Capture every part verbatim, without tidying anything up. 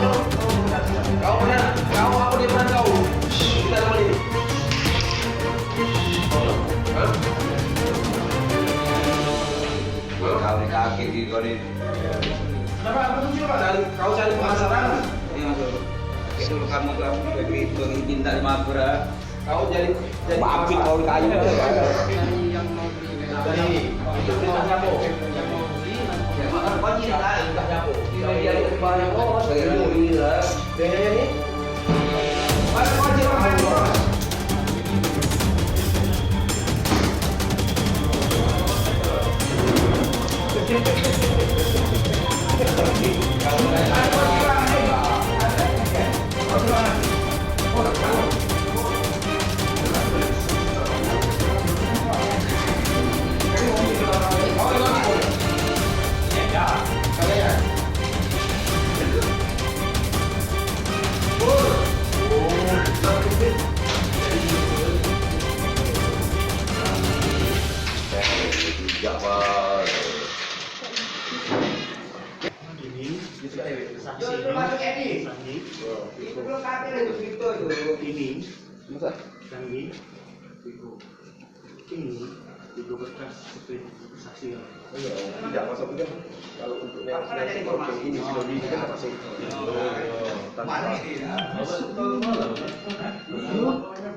Kau pernah, kau apa dia pernah tahu? Kita sama ini. Hah? Kau ni kaget di kau ni. Kenapa? Apa tuh, Pak? Cari, kau cari pemasaran. Ini masuk. Itu kamu, kamu, minta lima puluh. Kau jadi, jadi babit kau kayu. Dari yang mau beli, dari itu kita siapa? Yang mau beli, yang mau beli. Kau cerita, kita siapa? Kita dia itu kemarin, oh, saya dulu ini lah. Dia ini. Mana kau cerita, Bos? Ini, ini, saksi ini, saksi. Ini, saksi. Ini, ini juga berkas seperti saksi. Iya, tidak masuk juga. Kalau untuk yang ini, ini tidak masuk. Mana ini? Masuk.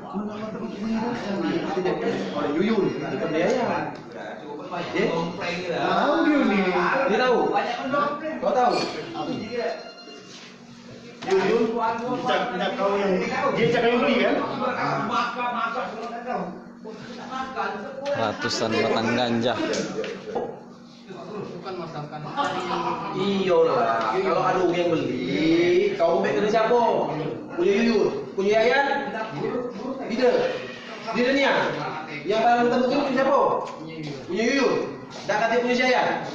Mana teman-teman? Ada Yuyun, ada pembiayaan. Eh? Tahu dia ni. Dia tahu. Kau tahu? Yuyun, dia cak, cak kau yang, dia cak kau yang beli kan? Ratusan batang ganja. Bukan masakan. Iyolah, kalau ada orang yang beli, kau ambil dari siapa? Punya Yuyun, punya Yayan? Tidak. Tidak nian. Yang barang kita beli punya siapa? Punya Yuyun. Dak kata punya Yayan.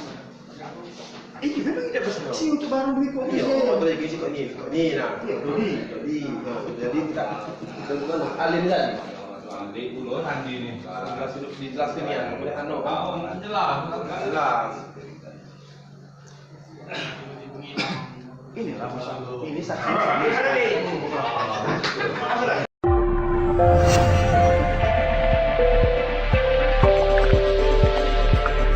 Eh, kita memang tidak bersaksi untuk barang duit kok. Iya, kok boleh kisi kok ni, kok ni nah. Iya, jadi. Jadi, nah, jadi kita, kita bukan ahli ni tadi. Ahli dulu, ahli ni. Jelas, dijelaskan ya, boleh anu. Oh, jelas. Jelas. Ini lah, ini saksi.